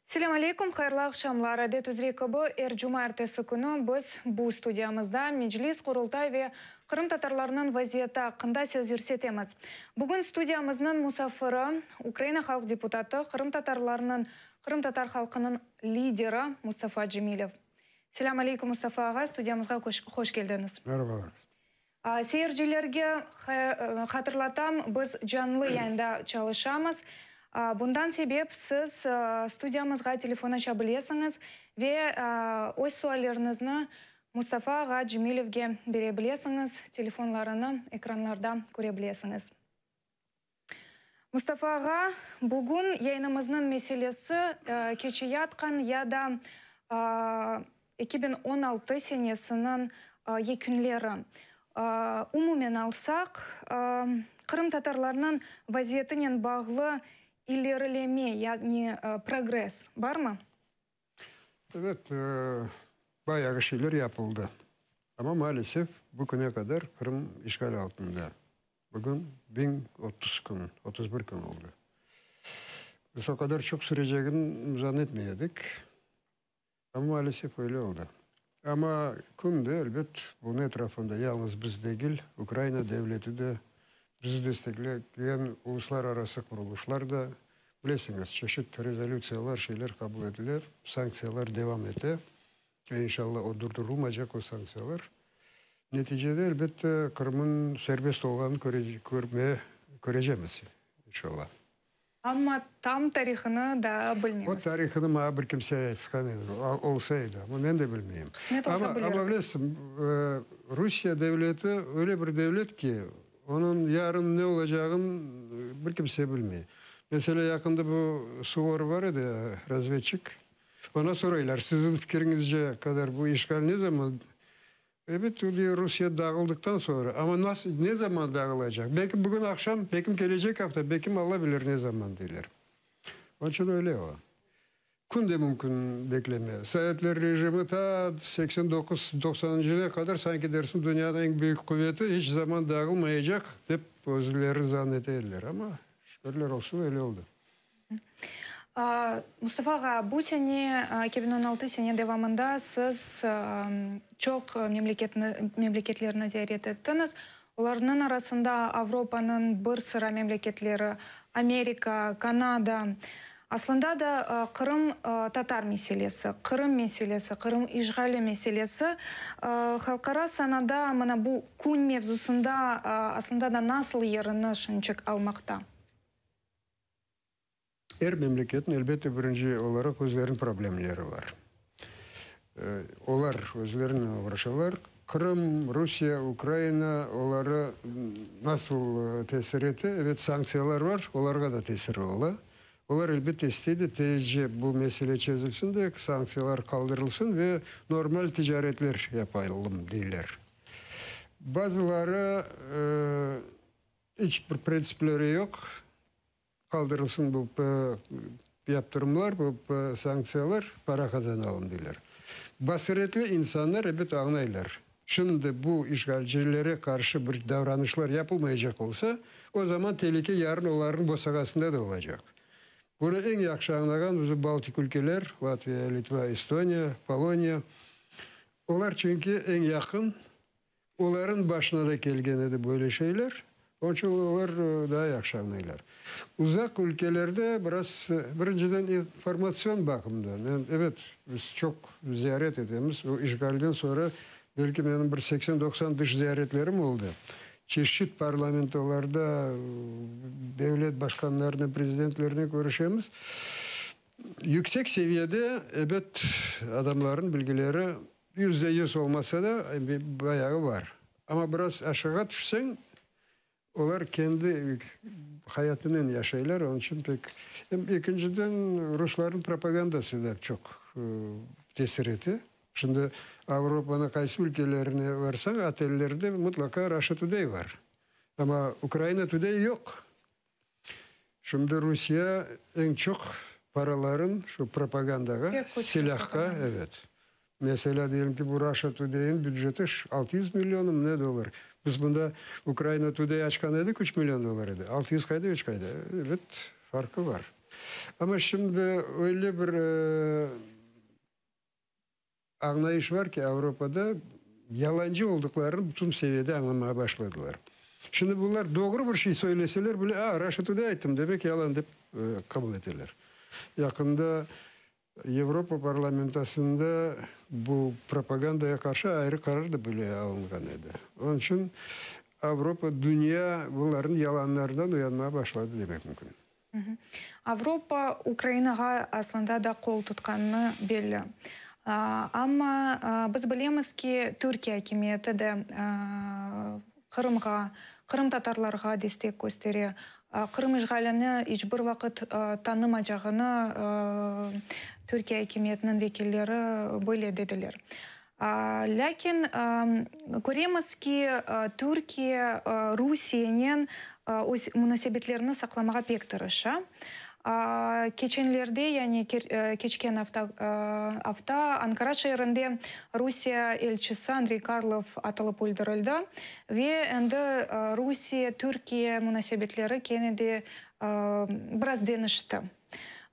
Selâm aleyküm, hayırlı aqşamlar. Adet üzre kibi, er cumaertesi künü biz bu studiyamızda Meclis, Qurultay ve qırımtatarlarnıñ vaziyeti aqqında söz yürsetemiz. Bugün studiyamıznıñ musafiri, Ukraina halq deputatı, qırımtatarlarnıñ, qırımtatar halqınıñ lideri Mustafa Cemilev. Selâm aleyküm, Mustafa ağa, studiyamızğa hoş keldiñiz. Merhabalar. Seyircilerge hatırlatam, biz canlı yayında çalışamız. Bundan sebep siz studiyamızğa telefon aça bilesiñiz ve öz sualleriñizni Mustafa ağa Cemilevge bere bilesiñiz, telefonlarını ekranlarda köre bilesiñiz. Mustafa ağa, bugün yayınımıznıñ meselesi keçeyatqan ya da 2016 senesiniñ yekünleri. Umumen alsaq, qırımtatarlarnıñ vaziyetinen bağlı ilerileme, yani progress barmı? Evet, bayağı şeyler yapıldı. Amma maalesef bu küne qadar Qırım işğal altında. Bugün 1030 kün, 31 kün oldı. Biz o qadar çoq sürecegini zannetmey edik. Amma maalesef öyle oldı. Amma künde, elbet, bunıñ etrafında yalıñız biz degil, Ukraina devleti de, bizi desteklegen uluslararası qurulışlar da, bilesiñiz, çeşit rezolütsiyalar, şeyler qabul etile, sanktsiyalar devam ete. Ve inşallah o durdurılmaycaq o sanktsiyalar. Neticede, elbette, Qırımnıñ serbest olğanını körme, körecemiz, inşallah. Amma tam tarihını daa bilmemiz. O tarihını maña bir kimse aytqan edi, olsa edi, amma men de bilmeyim. Qısmet olsa bilirim. Amma bilesiñ, Rusiye devleti öyle bir devlet ki, onıñ yarın ne olacağın bir kimse bilmey. Meselâ, yaqında bu Suvorov bar edi, razvedçik, Oña soraylar, Siziñ fikiriñizce qadar bu işğal ne zaman? Ebet, o dey, Rusiye dağıldıqtan soñra. Amma nasıl, ne zaman dağılacaq? Belki bugün aqşam, belkim kelecek afta, belkim Alla bilir ne zaman, deyler. Onıñ içün öyle o. Kün de mümkün bekleme. Sovetler rejimi ta 89, 90-ncı yılğa qadar sanki dersiñ dünyanıñ eñ büyük quveti, iç zaman dağılmayacaq, dep özleri zan ete ediler. Amma, şükürler olsun, öyle oldı. Mustafa ağa, bu sene, 2016 sene devamında siz çoq memleketlerni ziyaret ettiñiz. Olarnıñ arasında Avropanıñ bir sıra memleketleri, Amerika, Kanada. Aslında da Qırım tatar meselesi, Qırım meselesi, Qırım işğali meselesi halqara sanada mına bu kün mevzusında aslında da nasıl yerini şimcik almaqta? Er memleketniñ, elbette, birinci olaraq özleriniñ problemleri bar. Olar özlerinen oğraşalar. Qırım, Rusiye, Ukraina, oları nasıl tesir ete? Ebet, sanktsiyalar bar, olarğa da tesiri ola. Olar, elbette, isteydi, tezce bu mesele çezilsin de, sanktsiyalar qaldırılsın ve normal ticaretler yapalım, deyler. Bazıları iç bir printsipleri yoq. Qaldırılsın bu yaptırımlar, bu sanktsiyalar, para qazanalım, deyler. Basiretli insanlar, ebet, añlaylar. Şimdi bu işğalcilere qarşı bir davranışlar yapılmaycaq olsa, o zaman telüke yarın olarnıñ bosağasında da olacaq. Bunı eñ yahşı añlağan bizim Baltik ülkeler, Latviya, Litva, Estoniya, Poloniya. Olar çünki eñ yaqın Olarnıñ başına da kelgen edi böyle şeyler, onıñ içün olar daa yahşı añlaylar. Uzaq ülkelerde biraz, birinciden, informatsion baqımdan, men, ebet, biz çoq ziyaret etemiz, o işğalden soñra belki menim bir 80-90 dış ziyaretlerim oldı. Çeşit parlamentolarda devlet başqanlarınen, prezidentlernen körüşemiz. Yüksek seviyede, ebet, adamlarnıñ bilgileri 100% olmasa da, bayağı bar. Amma biraz aşağı tüşseñ, olar kendi hayatınen yaşaylar, onıñ içün pek. Em ekinciden, ruslarnıñ propagandası da çoq tesir ete. Şimdi Avropanıñ qaysı ülkelerine barsañ, otellerde mıtlaqa Russia Today bar. Amma Ukraina Today yoq. Şimdi Rusiye eñ çoq paraların şu propagandağa, silâhqa, evet. Meselâ, diyelim ki, bu Russia Today-niñ büceti 600 millionmı ne dollar. Biz bunda Ukraina Today açqan edik, 3 million dollar edi. 600 qayda, 3 qayda. Ebet, farqı bar. Amma şimdi öyle bir añlayış var ki, Avropada yalancı olduqlarını bütün seviyede añlamağa başladılar. Şimdi bunlar doğru bir şey söyleseler bile, a, Russia Today ayttım, demek yalan dep qabul eteler. Yaqında Avropa parlamentasında bu propagandaya qarşı ayrı qarar da bile alınğan edi. Onıñ içün Avropa, dünya bunlarnıñ yalanlarından uyanmağa başladı demek mümkün. Avropa Ukrainağa aslında da qol tutqanı belli. Amma biz bilemiz ki, Türkiye akimiyeti de Qırımğa, qırımtatarlarğa destek köstere, Qırım işğalini iç bir vaqıt tanımacağını Türkiye akimiyetiniñ vekilleri böyle dediler. Lâkin köremiz ki, Türkiye Rusiyenen öz munasebetlerini saqlamağa pek tırışa. Keçenlerde, yani keçken afta Ankara şeerinde Rusiye elçisi Andrey Karlov atılıp öldürildi ve endi Rusiye-Türkiye munasebetleri kene de biraz deñişti.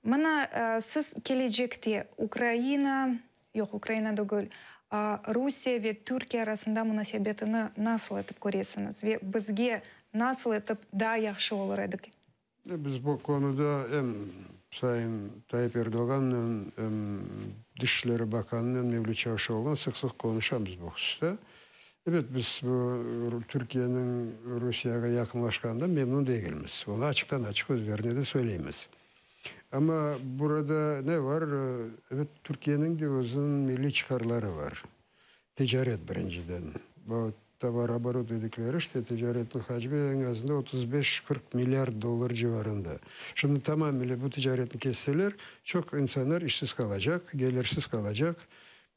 Mına siz kelecekte Ukraina, yoq, Ukraina degil, Rusiye ve Türkiye arasında munasebetini nasıl etip köresiñiz ve bizge nasıl etip daa yahşı olur edik? Biz bu konuda em Sayın Tayyip Erdoğannen, em Dışişleri Bakanınen Mevlüt Çavuşoğlunen sıq-sıq qonuşamız bu hususta. Ebet, biz bu Türkiyeniñ Rusiyağa yaqınlaşqanından memnun degilmiz. Onı açıqtan-açıq özlerine de söyleymiz. Amma burada ne var? Ebet, Türkiyeniñ de özüniñ milliy çıqarları var. Ticaret birinciden. Bu tovaroborot dedikleri işte ticaretniñ hacmi eñ azında 35-40 milliard dollar civarında. Şimdi tamamile bu ticaretni kesseler, çoq insanlar işsiz qalacaq, gelirsiz qalacaq.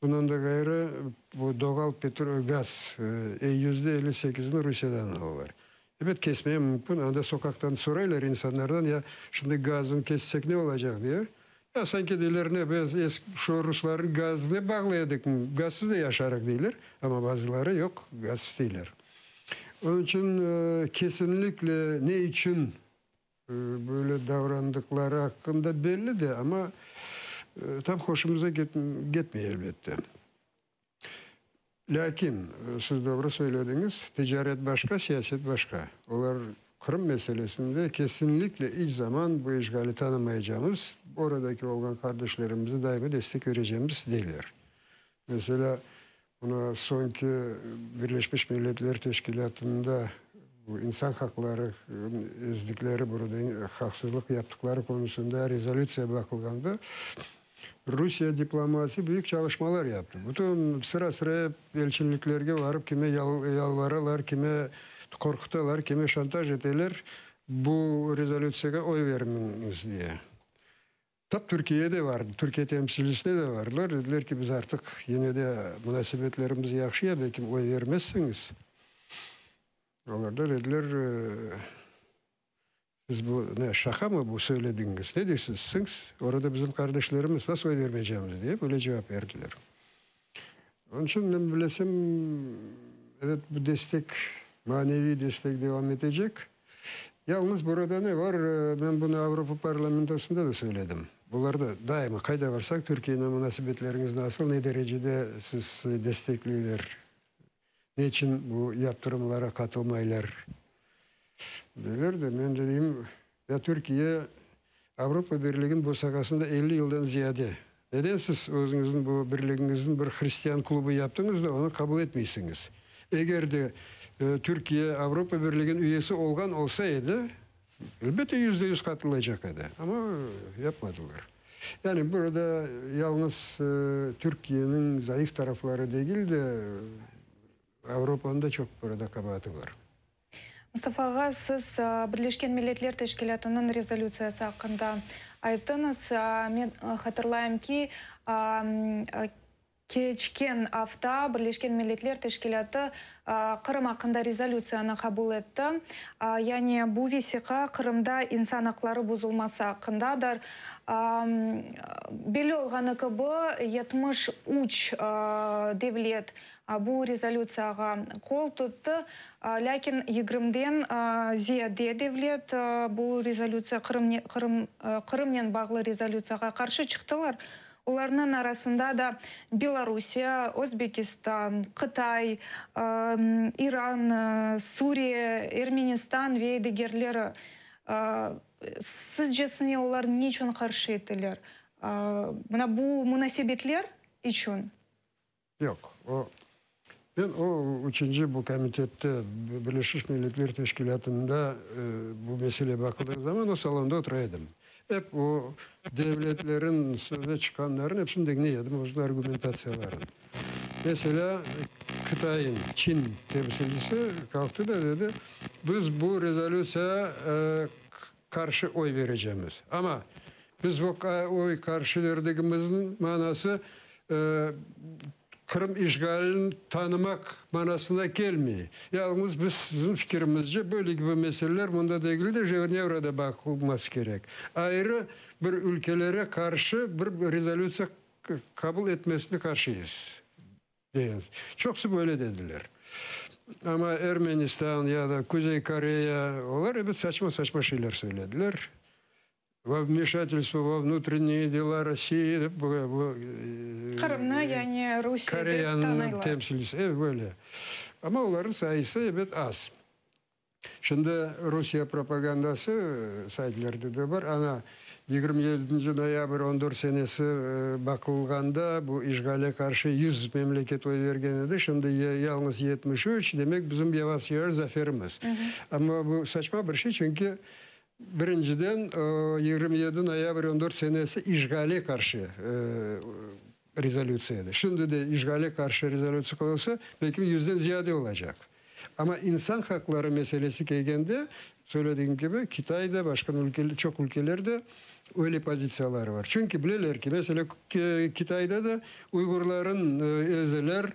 Bundan da ğayrı, bu doğal petrol, gaz, %58-ini Rusiyadan alalar. Ebet, kesmeye mümkün. Anda soqaqtan soraylar insanlardan, ya şimdi gaznı kessek ne olacaq diye. Ya sanki deyler, ne biz eski şu ruslarnıñ gazına bağlı edik, gazsız da yaşarıq deyler. Amma bazıları yoq, gaz isteyler. Onıñ içün kesinlikle ne içün böyle davrandıqları aqqında belli de, amma tam hoşumuza ketmey elbette. Lâkin, siz doğru söylediñiz, ticaret başqa, siyaset başqa. Olar Qırım meselesinde kesinlikle iç zaman bu işğali tanımaycamız, oradaki olğan qardeşlerimize daima destek berecemiz, deyler. Meselâ, mına soñki Birleşmiş Milletler Teşkilâtında bu insan haqları ezdikleri, burada haqsızlıq yaptıqları konusında rezolütsiya baqılğanda, Rusiye diplomati büyük çalışmalar yaptı. Bütün sıra-sıra elçinliklerge varıp, kime yalvaralar, kime qorqutalar, kime şantaj eteler, bu rezolütsiyağa oy bermeñiz diye. Tap Türkiye de vardı, Türkiye temsilcisine de vardılar, dediler ki, biz artıq yine de munasebetlerimiz yahşı ya, belki oy bermezsiñiz. Olar da dediler, Siz bu ne, şaqa mı bu söyledigiñiz, ne deysiz, siñiz, orada bizim qardeşlerimiz, nasıl oy bermeycemiz, diye böyle cevap berdiler. Onıñ içün men bilesem, evet, bu destek, maneviy destek devam etecek. Yalnız burada ne var, men bunı Avropa parlamentosında da söyledim. Bular da daima qayda barsañ, Türkiye ile munasebetleriñiz nasıl, ne derecede siz destekleyler, ne içün bu yaptırımlara qatılmaylar, deyler de, men de deyim, ya Türkiye Avropa Birliginiñ bosağasında 50 yıldan ziyade, neden siz özüñizniñ bu birligiñizni bir hristian klubı yaptıñız da, onı qabul etmeysiñiz? Eger de Türkiye Avropa Birliginiñ üyesi olğan olsa edi, elbette 100% qatılacaq edi, amma yapmadılar. Yani burada yalnız Türkiyeniñ zayıf tarafları degil de, Avropanıñ da çoq burada qabaatı bar. Mustafa ağa, siz Birleşken Milletler Teşkilâtınıñ rezolütsiyası aqqında ayttıñız. Men hatırlayım ki, Keçken afta Birleşken Milletler Teşkilâtı Qırım aqqında rezolütsiyanı qabul etti. Yani bu vesiqa Qırımda insan aqları bozulması aqqındadır. Belli olğanı kibi, 73 devlet bu rezolütsiyağa qol tuttı, lâkin yigirmiden ziyade devlet bu rezolütsiya, Qırımnen bağlı rezolütsiyağa qarşı çıqtılar. Olarnıñ arasında da Belorusiye, Özbekistan, Qıtay, İran, Suriye, Ermenistan ve digerleri. Sizcesine olar niçün qarşı ettiler? Mına bu munasebetler içün? Yoq. O, men o üçünci bu komitette, Birleşmiş Milletler Teşkilâtında bu mesele baqıldığı zaman o salonda otura edim. Ep o devletlerin söze çıqqanların epsini diñley edim, özüniñ argumentatsiyaların. Meselâ, Qıtayın, Çin temsilcisi qalqtı da dedi, biz bu rezolütsiya qarşı oy berecemiz. Amma biz bu oy qarşı berdigimizniñ manası Qırım işğalini tanımaq manasına kelmey. Yalıñız biz siziñ fikirimizce böyle kibi meseleler mında degil de, Jenevrada baqılması kerek. Ayrı bir ülkelere qarşı bir rezolütsiya qabul etmesine qarşıyız. Degensiz. Çoqusı böyle dediler. Amma Ermenistan ya da Kuzey Koreya, olar ebet saçma-saçma şeyler söylediler. Во vmeşatelstvo vo vnutrenniye dela Rossiyi dep bu bu Qırımnı yani Rusiye dep Koreyanıñ tanıylar. temsilcisi, evet böyle. Amma olarnıñ sayısı ebet az. Şimdi Rusiye propagandası saytlarda da bar. Ana, 27 noyabr 14 senesi baqılğanda bu işğale qarşı 100 memleket oy bergen edi, şimdi yalıñız 73, demek bizim yavaş-yavaş zaferimiz. Amma bu saçma bir şey, çünki birinciden 27 noyabr 14 senesi işğale qarşı rezolütsiya edi. Şimdi de işğale qarşı rezolütsiya qoyulsa, belki yüzden ziyade olacaq. Amma insan haqları meselesi kelgende, söylediğim kibi, Kitay da, başqa çoq ülkeler de öyle pozitsiyaları var. Çünki bileler ki, meselâ, Kitayda da uyğurların ezeler,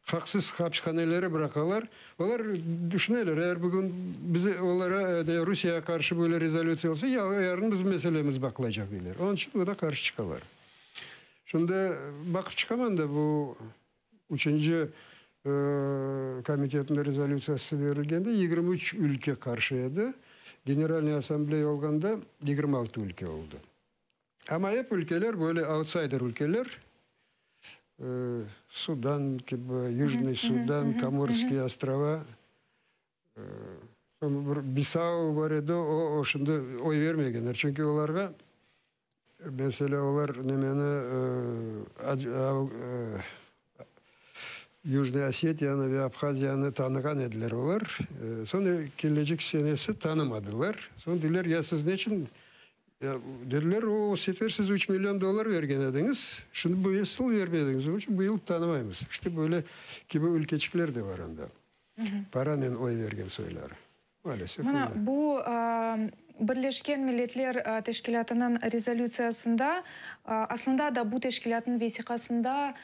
haqsız hapishaneleri bıraqalar. Olar düşüneler, eğer bugün biz olara, Rusiyege qarşı böyle rezolütsiya olsa, yarın bizim meselemiz baqılacaq, deyler. Onıñ içün buna qarşı çıqalar. Şimdi baqıp çıqaman da, bu Üçünci komitetniñ rezolütsiyası berilgende 23 ülke qarşı edi, Generalnıy Assambleya olğanda 26 ülke oldı. Amma ep ülkeler böyle autsayder ülkeler, Sudan kibi, Yujnıy Sudan, Komorskiy ostrova, soñ bir Bisau bar edi, o, o şimdi oy vermegenler, çünki olarğa Meselâ, olar nemeni, Yujnıy Osetiyanı ve Abhaziyanı tanığan ediler olar. Soñ kelecek senesi tanımadılar. Soñ dediler, ya siz neçün? Dediler, o sefer siz üç million dollar bergen ediñiz, şimdi bu yıl bermediñiz, onıñ içün bu yıl tanımaymız. İşte böyle kibi ülkeçikler de bar anda. Paranen oy bergen soyları. Maalesef Mına öyle. bu Birleşken Milletler Teşkilâtınıñ rezolütsiyasında, aslında da bu teşkilâtnıñ vesiqasında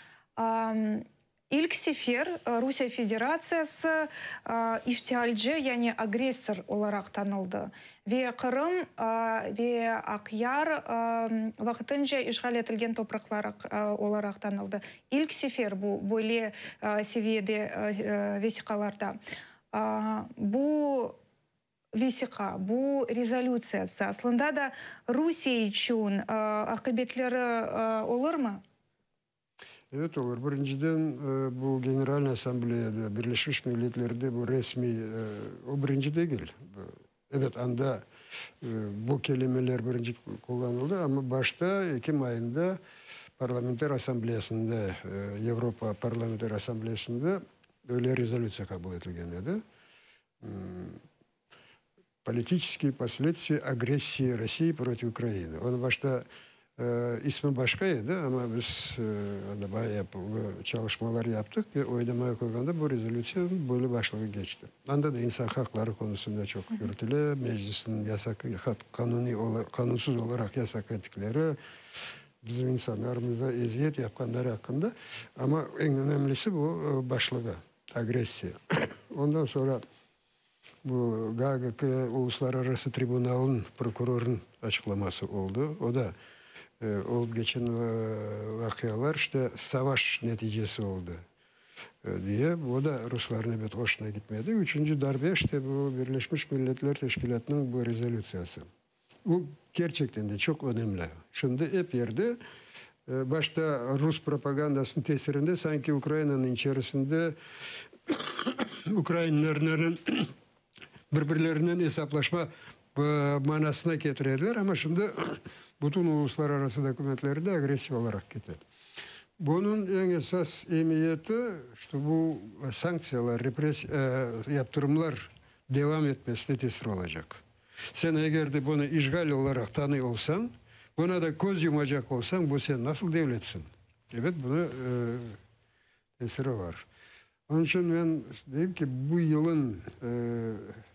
ilk sefer Rusiye Federatsiyası iştialci, yani agressor olaraq tanıldı ve Qırım ve Aqyar vaqtınca işğal etilgen topraqlar olaraq tanıldı. İlk sefer bu böyle seviyede vesiqalarda. Bu vesiqa, bu rezolütsiyası aslında da Rusiye içün aqibetleri olurmı? Evet, olur. Birinciden, bu Generalnıy Assambleyada, Birleşmiş Milletlerde bu resmiy, o birinci degil. Evet, anda bu kelimeler birinci qullanıldı, amma başta ekim ayında Parlamenter Assambleyasında, Avropa Parlamenter Assambleyasında öyle rezolütsiya qabul etilgen edi, Politiçeskiye posledstviya agressiyi Rossiyi protiv Ukrainı. Onı başta ismi başqa edi, amma biz anda bayağı çalışmalar yaptıq ve oynamaya qoyğanda bu rezolütsiya böyle başlığı keçti. Anda da insan haqları konusında çoq yürütile, Meclisniñ yasaq, qanuniy, qanunsız olaraq yasaq ettikleri. Bizim insanlarımıza eziyet yapqanları aqqında. Amma eñ önemlisi bu başlığı, agressiya. Ondan soñra bu Gaagaki Uluslararası tribunalınıñ prokurorınıñ açıqlaması oldı. O da olıp geçen vaqialar işte savaş neticesi oldı diye. O da ruslarnıñ ebet hoşuna gitmedi. Üçünci darbe işte bu Birleşmiş Milletler Teşkilâtınıñ bu rezolütsiyası. Bu kerçekten de çoq önemli. Şimdi ep yerde, başta rus propagandasınıñ tesirinde sanki Ukrainanıñ içerisinde ukrainlerniñ bir-birlerinen esaplaşma manasına ketire ediler, amma şimdi bütün uluslararası dokumentlerde agressiya olaraq kete. Bunıñ eñ esas emiyeti, şto bu sanktsiyalar, yaptırımlar devam etmesine tesir olacaq. Sen eger de bunı işğal olaraq tanıy olsañ, buna da köz yumacaq olsañ, bu sen nasıl devletsiñ? Ebet, bunı tesiri bar. Onıñ içün men deyim ki, bu yılın,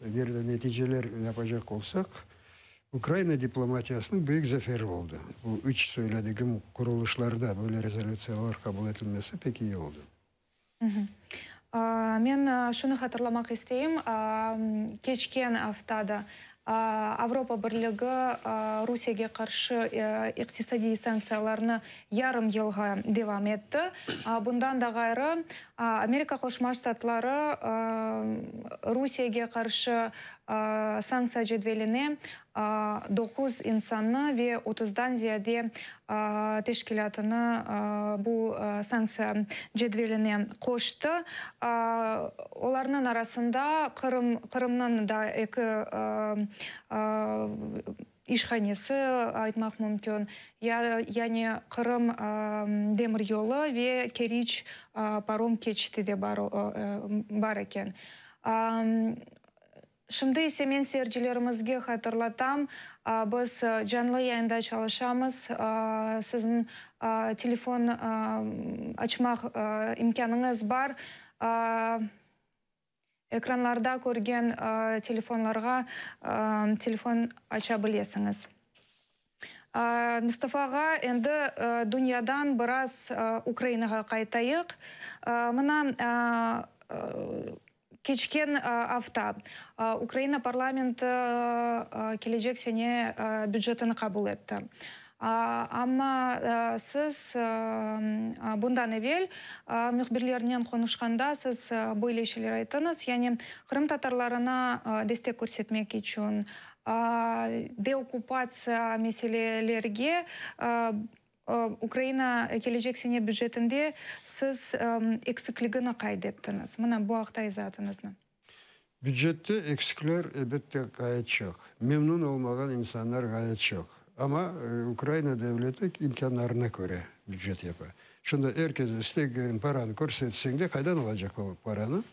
eger de neticeler yapacaq olsaq, Ukraina diplomatiyasınıñ büyük zaferi oldı. Bu üç söyledigim qurulışlarda böyle rezolütsiyalar qabul etilmesi pek iyi oldı. Men şunı hatırlamaq isteyim, keçken afta da Avropa Birligi Rusiyege qarşı iqtisadiy sanktsiyalarnı yarım yılğa devam etti. Bundan da ğayrı, Amerika Qoşma Ştatları Rusiyege qarşı sanktsiya cedveline 9 insannı ve otuzdan ziyade teşkilâtını bu sanktsiya cedveline qoştı. Olarnıñ arasında Qırım, Qırımnıñ da eki işhanesi aytmaq mümkün, yani Qırım demiryolu ve Keriç parom keçiti de bar eken. Şimdi ise men seyircilerimizge hatırlatam, biz canlı yayında çalışamız, siziñ telefon açmaq imkânıñız bar, ekranlarda körgen telefonlarğa telefon aça bilesiñiz. Mustafa ağa, endi dünyadan biraz Ukrainağa qaytayıq. Mına, Keçken afta Ukraina parlamenti kelecek sene bücetini qabul etti. Amma siz bundan evel mühbirlernen qonuşqanda siz böyle şeyler ayttıñız, yani qırımtatarlarına destek körsetmek içün deokkupatsiya meselelerge Ukraina kelecek sene bücetinde siz eksikligini qayd ettiñiz. Mına bu aqta izaatıñıznı. Bücette eksikler, elbette, ğayet çoq. Memnun olmağan insanlar ğayet çoq. Amma Ukraina devleti imkânlarına köre bücet yapa. Şimdi er kes istegen paranı körsetseñ de, qaydan alacaq o paranı?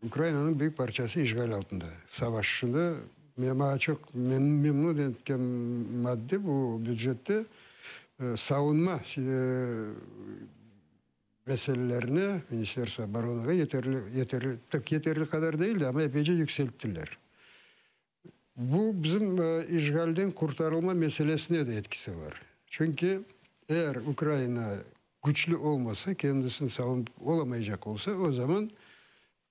Ukrainanıñ büyük parçası işğal altında. Savaş. Şimdi maña çoq memnun etken madde bu bücette savunma meselelerine Ministerstvo oboronağa yeterli, yeterli, tek yeterli qadar değil de, amma epeyce yükselttiler. Bu bizim işğalden qurtarılma meselesine de etkisi bar. Çünki eğer Ukraina küçlü olmasa, kendisini savunıp olamaycaq olsa, o zaman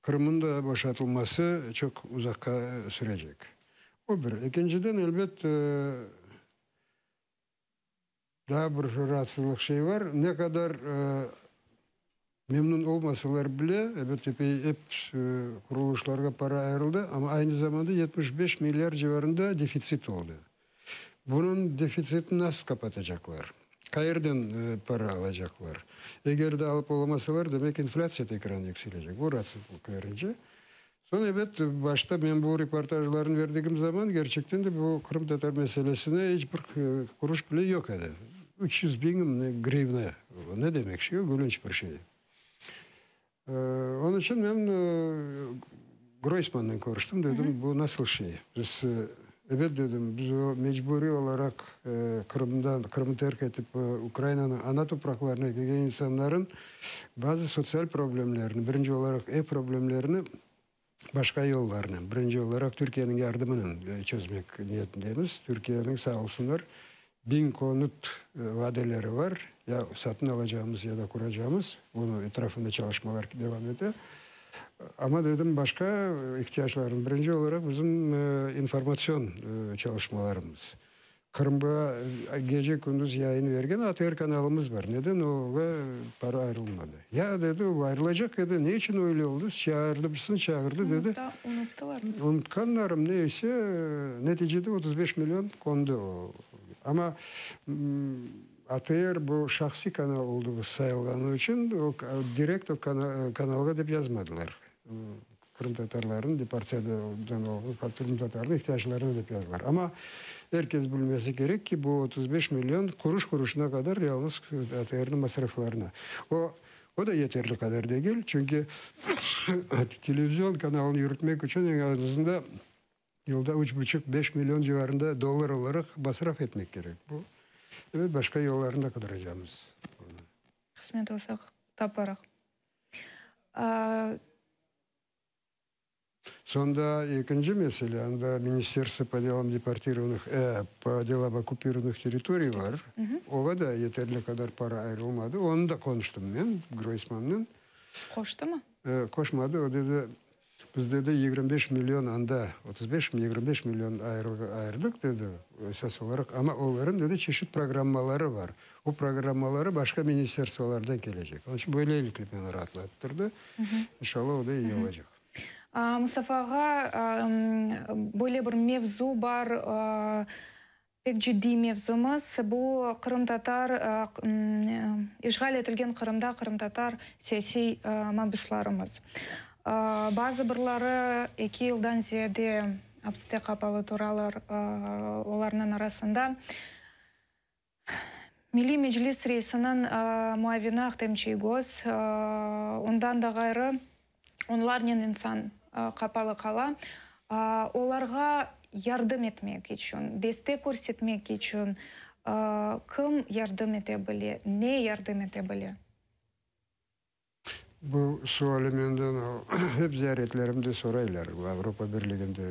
Qırımnıñ da boşatılması çoq uzaqqa sürecek. O bir. Ekinciden, elbet, daa bir raatsızlıq şey bar. Ne qadar memnun olmasalar bile, elbet, epey ep qurulışlarğa para ayırıldı, amma aynı zamanda 75 milliard civarında defitsit oldı. Bunıñ defitsitini nasıl qapatacaqlar? Qayerden para alacaqlar? Eger de alıp olamasalar, demek inflâtsiya tekrar yükselecek. Bu raatsızlıq verici. Soñ, ebet, başta men bu reportajlarnı berdigim zaman, kerçekten de bu qırımtatar meselesine iç bir quruş bile yoq edi. 300 biñ grivna, ne demek şey o, gülünç bir şey. Onıñ içün men Groysmannen körüştim, dedim, bu nasıl şey? Biz, ebet, dedim, biz o mecburiy olaraq Qırımdan, Qırımnı terk etip Ukrainanıñ ana topraqlarına kelgen insanların bazı sotsial problemlerini, birinci olaraq ev problemlerini başqa yollarnen, birinci olaraq Türkiyeniñ yardımınen çezmek niyetindemiz. Türkiyeniñ, sağ olsunlar. Biñ konut vadeleri var, ya satın alacağımız, ya da quracağımız, bunıñ etrafında çalışmalar devam ete. Amma, dedim, başqa ihtiyaclarım, birinci olaraq bizim informatsion çalışmalarımız. Qırımğa gece-kündüz yayın bergen ATR kanalımız bar. Neden oğa para ayrılmadı? Ya, dedi, o ayrılacaq edi, ne içün öyle oldı? Çağırdı, bizni çağırdı, dedi. Unuttılar. Unutqanlarım, ne ise, neticede 35 million qondı o. Amma ATR bu şahsiy kanal olduğı sayılğanı içün, o direkt o kanalğa dep yazmadılar. Qırımtatarlarnıñ deportsiyadan olğan qırımtatarnıñ ihtiyaclarına dep yazdılar. Amma er kes bilmesi kerek ki, bu 35 million quruş-quruşına qadar yalıñız ATRniñ masraflarına. O, o da yeterli qadar degil, çünki televizion kanalını yürütmek içün eñ azında yılda üç buçuq, beş million civarında dollar olaraq masraf etmek kerek. Bu, ebet, başqa yollarını da qıdıracağımız. Qısmet olsa, taparıq. Sonda ekinci mesele, anda Ministerstvo по делам депортированных, по делам оккупированных территорий var. Oğa da yeterli qadar para ayrılmadı. Onı da qonuştım men Groysmannen. Qoştımı? Qoşmadı. O dedi, biz dedi 25 million anda, 35 mi 25 million ayırdıq dedi esas olaraq. Amma oların dedi çeşit programmaları var. O programmaları başqa ministerstvolardan kelecek. Onıñ içün böylelikle meni raatlattırdı. İnşallah o da iyi olacaq. Mustafa ağa, böyle bir mevzu bar, pek ciddiy mevzumız. Bu qırımtatar, işğal etilgen Qırımda qırımtatar siyasiy mabüslarımız. Bazı birleri 2 yıldan ziyade apiste qapalı turalar, olarnıñ arasında Milliy Meclis reisiniñ muavini Ahtem Çiygoz, ondan da ğayrı onlarnen insan qapalı qala. Olarğa yardım etmek içün, destek körsetmek içün kim yardım ete bile, ne yardım ete bile? Bu suali menden hep ziyaretlerimde soraylar, Avropa Birliginde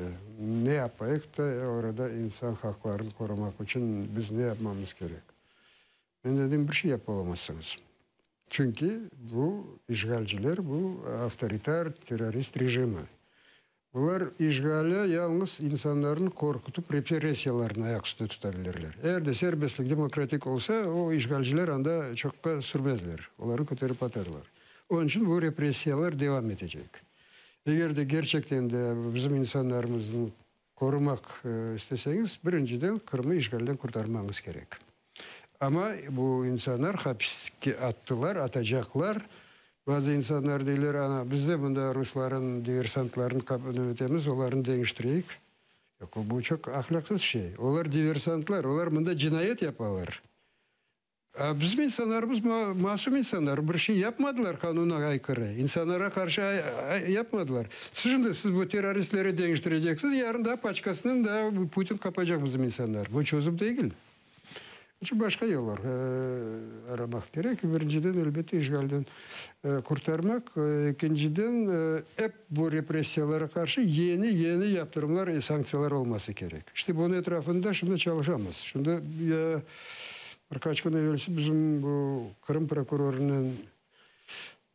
ne yapayıq da, orada insan haqlarını qorumaq içün biz ne yapmamız kerek? Men dedim, bir şey yapa olamazsıñız. Çünki bu işğalciler, bu avtoritar, terrorist rejimi. Bular işğali yalıñız insanlarnı qorqutıp repressiyalarnı ayaq üstüne tuta bilirler. Eger de serbestlik, demokratik olsa, o işğalciler anda çoqqa sürmezler, olarnı köterip atarlar. Onıñ içün bu repressiyalar devam etecek. Eger de kerçekten de bizim insanlarımıznı qorumaq isteseñiz, birinciden Qırımnı işğalden qurtarmañız kerek. Amma bu insanlar hapiske attılar, atacaqlar. Bazı insanlar deyler, ana, biz de mında rusların diversantlarını ötemiz, olarnı deñiştireyik. Yoq, bu çoq ahlâqsız şey. Olar diversantlar, olar mında cinayet yapalar. A bizim insanlarımız masum insanlar, bir şey yapmadılar qanunğa aykırı, insanlara qarşı yapmadılar. Şimdi siz bu terroristleri deñiştireceksiz, yarın da paçkasınen da Putin qapacaq bizim insanlar. Bu çözüm degil. İçün başqa yollar aramaq kerek. Birinciden, elbette, işğalden qurtarmaq. Ekinciden, ep bu repressiyalara qarşı yeni-yeni yaptırımlar, sanktsiyalar olması kerek. İşte, bunıñ etrafında şimdi çalışamız. Şimdi bir qaç kün evelsi bizim bu Qırım prokurorınen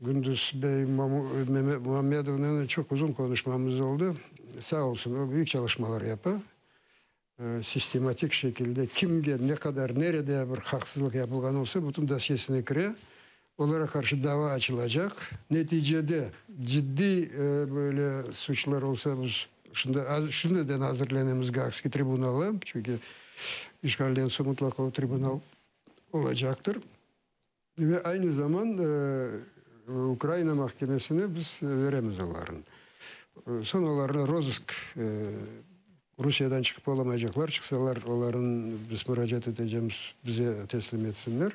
Gündüz bey Mamedovnen çoq uzun qonuşmamız oldı. Sağ olsun, o büyük çalışmalar yapa. Sistematik şekilde kimge, ne qadar, nerede bir haqsızlıq yapılğan olsa, bütün dosyesine kire, olara qarşı dava açılacaq. Neticede ciddiy böyle suçlar olsa, biz şimdi şimdiden azırlenemiz Gaagskiy tribunala, çünki işğalden soñ mutlaqa o tribunal olacaqtır. Ve aynı zaman Ukraina mahkemesine biz veremiz olarnı. Soñ olarnı rozısk, Rusiyeden çıqıp olamaycaqlar, çıqsalar olarnı biz muracaat etecemiz, bize teslim etsinler.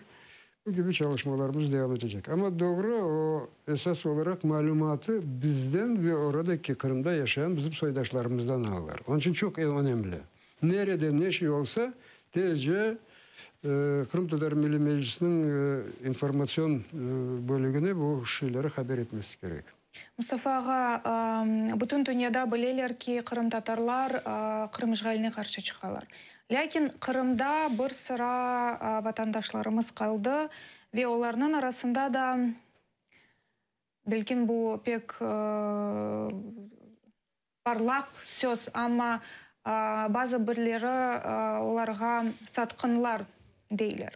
Bu kibi çalışmalarımız devam etecek. Amma doğru, o, esas olaraq malümatı bizden ve oradaki Qırımda yaşayan bizim soydaşlarımızdan alalar. Onıñ içün çoq önemli. Nerede ne şey olsa, tezce Qırımtatar Milliy Meclisiniñ informatsion bölügine bu şeyleri haber etmesi kerek. Mustafa ağa, bütün dünyada bileler ki, qırımtatarlar Qırım işğaline qarşı çıqalar. Lâkin Qırımda bir sıra vatandaşlarımız qaldı ve olarnıñ arasında da, belkim bu pek parlaq söz, amma bazı birleri olarğa satqınlar deyler.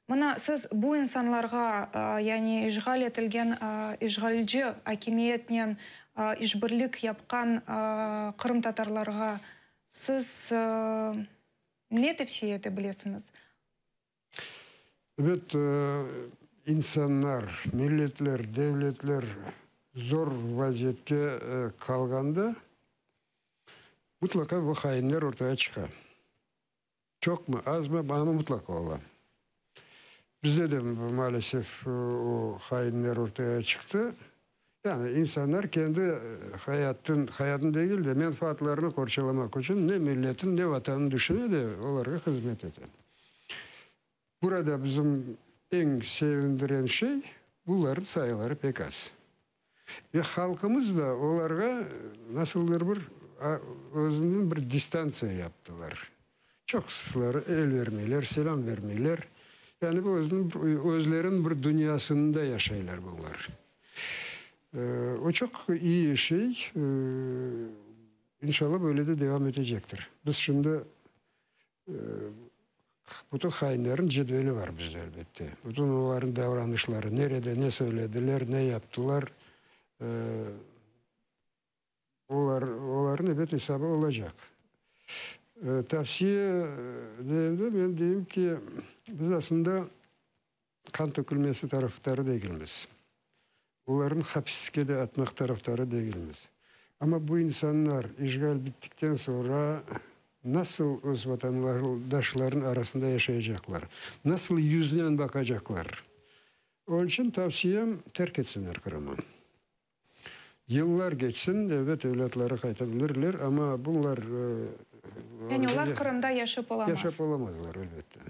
Mına siz bu insanlarğa, yani işğal etilgen işğalci akimiyetnen işbirlik yapqan qırımtatarlarğa siz ne tevsiye ete bilesiñiz? Ebet, insanlar, milletler, devletler zor vaziyetke qalğanda, mutlaqa bu hainler ortaya çıqa. Çoqmı, azmı, amma mutlaqa ola. Bizde de, maalesef, o hainler ortaya çıqtı. Yani insanlar kendi hayatın, hayatın degil de, menfaatlarını qorçalamaq içün ne milletin, ne vatanın düşüne de, olarğa hızmet ete. Burada bizim eñ sevindiren şey, bularnıñ sayıları pek az. Ve halqımız da olarğa nasıldır bir özünden bir distantsiya yaptılar. Çoqusıları el vermeyler, selâm vermeyler. Yani bu özüniñ, özleriniñ bir dünyasında yaşaylar bunlar. O çoq iyi şey, inşallah böyle de devam etecektir. Biz şimdi Bütün hainlerniñ cedveli bar bizde, elbette. Bütün olarnıñ davranışları, nerede ne söylediler, ne yaptılar, olar, olarnıñ, ebet, esabı olacaq. Tavsiye degende, men deyim ki, biz aslında qan tökülmesi tarafdarı degilmiz. Olarnı hapiske de atmaq tarafdarı degilmiz. Amma bu insanlar işğal bittikten soñra nasıl öz vatandaşlarınıñ arasında yaşayacaqlar, nasıl yüznen baqacaqlar? Onıñ içün tavsiyem, terk etsinler Qırımı. Yıllar keçsin, elbet, evlâtları qayta bilirler, amma bunlar. Yani olar Qırımda yaşap olamaz. Yaşap olamazlar, elbette.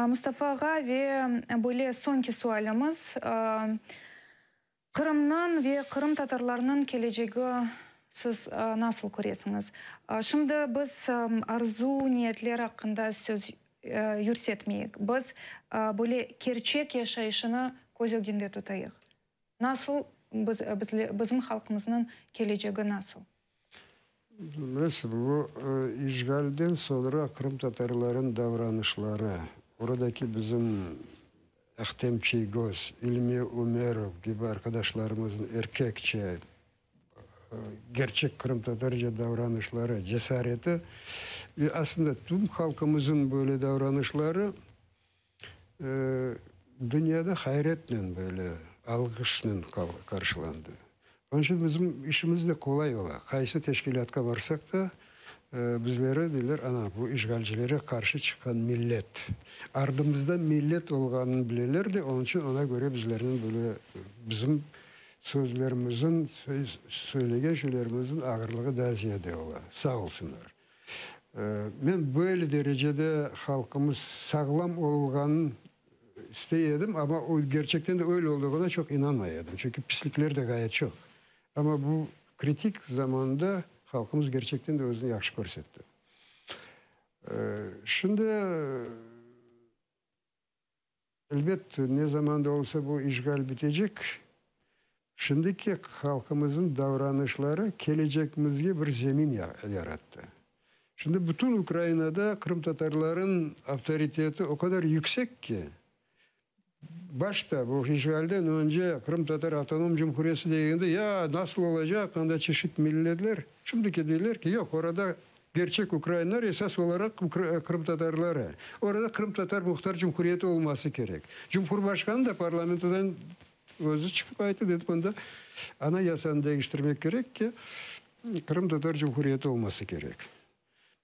Mustafa ağa, ve böyle soñki sualimiz, Qırımnıñ ve qırımtatarlarnıñ kelecegi siz nasıl köresiñiz? Şimdi biz arzu, niyetler aqqında söz yürsetmeyik. Biz böyle kerçek yaşayışını köz ögünde tutayıq. Nasıl, bizim halqımıznıñ kelecegi nasıl? Bilesiz, bu işğalden soñra qırımtatarlarnıñ davranışları, oradaki bizim Ahtem Çiygoz, İlmi Umerov kibi arqadaşlarımıznıñ erkekçe, gerçek qırımtatarca davranışları, cesareti ve aslında tüm halqımızın böyle davranışları dünyada hayretnen böyle alğışnen qarşılandı. Onıñ içün bizim işimiz de qolay ola. Qaysı teşkilâtqa barsaq da, bizleri deyler, ana, bu işğalcilere qarşı çıqqan millet. Ardımızda millet olğanını bileler de, onıñ içün ona köre bizlernen böyle bizim sözlerimizin, söylegen şeylerimizin ağırlığı daa ziyade ola. Sağ olsunlar. Men böyle derecede halqımız sağlam olğanın istey edim, amma o gerçekten de öyle olduğuna çoq inanmay edim, çünki pislikler de ğayet çoq. Amma bu kritik zamanda halqımız gerçekten de özüni yahşı körsetti. Şimdi, elbet, ne zaman da olsa bu işğal bitecek. Şimdiki halqımıznıñ davranışları kelecegimizge bir zemin yarattı. Şimdi bütün Ukrainada qırımtatarlarnıñ avtoriteti o qadar yüksek ki, başta, bu işğalden önce Qırımtatar Avtonom Cumhuriyeti degende, ya, nasıl olacaq, anda çeşit milletler. Şimdiki deyler ki, yoq, orada gerçek ukrainler esas olaraq qırımtatarları. Orada Qırımtatar Muhtar Cumhuriyeti olması kerek. Cumhurbaşqanı da parlamentodan özü çıqıp ayttı, dedi, bunda Anayasanı deñiştirmek kerek ki, Qırımtatar Cumhuriyeti olması kerek.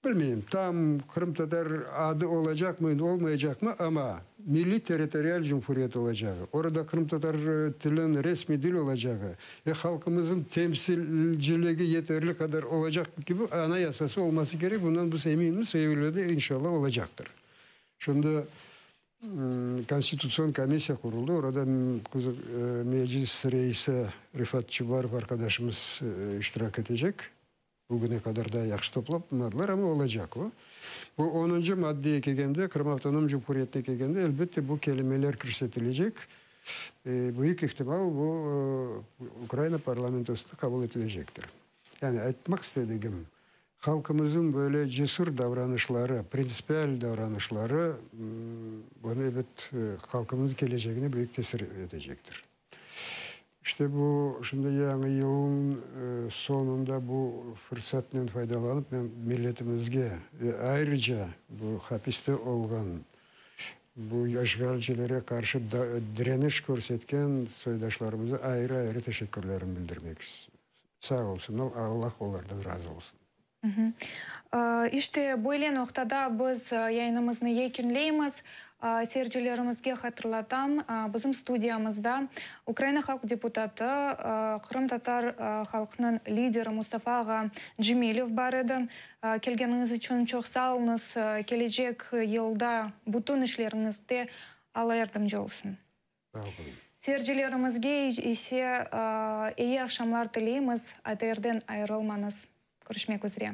Bilmeyim, tam qırımtatar adı olacaqmı, olmaycaqmı, amma milliy-territorial cumhuriyet olacağı, orada qırımtatar tiliniñ resmiy dil olacağı ve halqımıznıñ temsilciligi yeterli qadar olacaq kibi anayasası olması kerek, bundan biz eminmiz ve öyle de, inşallah, olacaqtır. Şimdi. Konstitutsion komissiya quruldı, orada Meclis reisi Refat Çubarov arqadaşımız iştirak etecek. Bugüne qadar daa yahşı toplamadılar, amma olacaq o. Bu onuncı maddeye kelgende, Qırım Avtonom Cumhuriyetine kelgende, elbette, bu kelimeler kirsetilecek. Büyük ihtimal, bu Ukraina parlamentosında qabul etilecektir. Yani aytmaq istedigim, halqımıznıñ böyle cesür davranışları, printsipial davranışları, bunı, ebet, halqımıznıñ kelecegine büyük tesir etecektir. İşte bu, şimdi yañı yılnıñ soñunda bu fırsatnen faydalanıp, men milletimizge ve ayrıca bu hapiste olğan, bu işğalcilere qarşı direniş körsetken soydaşlarımıza ayrı-ayrı teşekkürlerimi bildirmek Sağ olsunlar, Allah olardan razı olsun. İşte, böyle noqtada biz yayınımıznı yekünleymiz. Seyircilerimizge hatırlatam, bizim studiyamızda Ukraina halq deputatı, qırımtatar halqınıñ lideri Mustafa ağa Cemilev bar edi. Kelgeniñiz içün çoq sağ oluñız. Kelecek yılda bütün işleriñizde Alla yardımcı olsun. Sağ olun. Seyircilerimizge ise eyi aqşamlar tileymiz. ATRden ayırılmañız. Körüşmek üzre.